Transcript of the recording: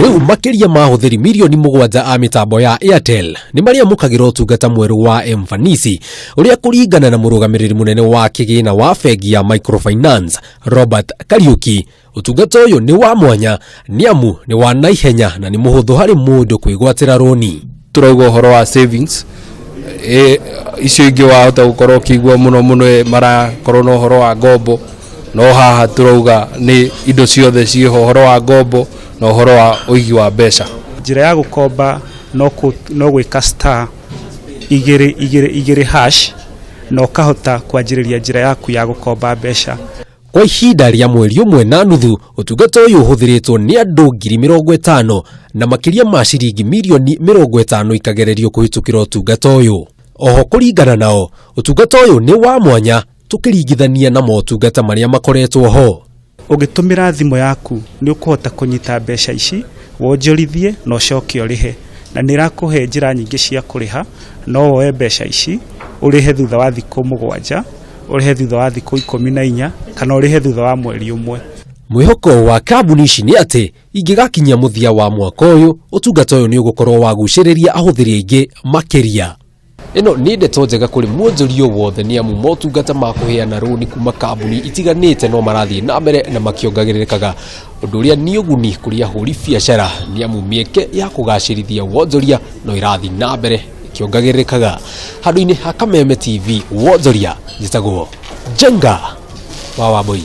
Rĩu makĩria ma ahũthĩri mirioni 7 a mĩtambo ya Airtel nĩ marĩamũkagĩra ũtungata mwerũ wa Mfanisi, ũrĩa kũringana na mũrũgamĩrĩri mũnene wa kĩgĩna wa bengi ya Microfinance Robert Kariuki, ũtungata ũyũ nĩ wa mwanya nĩ amu nĩ wa naihenya na nĩ mũhũthũ harĩ mũndũ kwĩgwatĩra rũni. Turauga ũhoro wa savings, icio ingĩ wahota gũkorwo ũkĩigua mũno mũno marakorwo na ũhoro wa ngombo, no haha turauga nĩ indo ciothe ciĩho, ũhoro wa ngombo na ũhoro wa ũigi wa mbeca. Njĩra ya gũkomba no gwĩka *222# na ũkahota kwanjĩrĩria njĩra yaku ya gũkomba mbeca. Kwa ihinda rĩa mweri ũmwe na nuthu, ũtungata ũyũ ũhũthĩrĩtwo nĩ andũ 50,000 na makĩria ma ciringi mirioni 50 ikagererio kũhĩtũkĩra ũtungata ũyũ. Oho kũringana nao, ũtungata ũyũ nĩ wa mwanya tũkĩringithania na motungata marĩa makoretwo ho. Ũngĩtũmĩra thimũ yaku nĩ ũkũhota kũnyita mbeca ici, wonjorithie na ũcoke ũrĩhe, na nĩ ĩrakũhe njĩra nyingĩ cia kũrĩha. No woe mbeca ici ũrĩhe thutha wa thikũ 7, ũrĩhe thutha wa thikũ 14, kana ũrĩhe thutha wa mweri ũmwe. Mwĩhoko wa kambuni ici nĩ atĩ ingĩgakinyia mũthia wa mwaka ũyũ, ũtungata ũyũ nĩ ũgũkorwo wagucĩrĩria ahũthĩri aingĩ makĩria. Ĩno nĩ ndeto njega kũrĩ mwonjoria wothe nĩ amu motungata ma kũheana rũni kuma kambuni itiganĩte no marathiĩ na mbere na makĩongagĩrĩrĩkaga, ũndũ ũrĩa nĩ ũguni kũrĩ ahũri biacara nĩ amu mĩeke ya kũgacĩrithia wonjoria no ĩrathiĩ na mbere ĩkĩongagĩrĩrĩkaga. Handũ-inĩ ha Kameme TV wonjoria, njĩtagwo Njenga wa Wambui.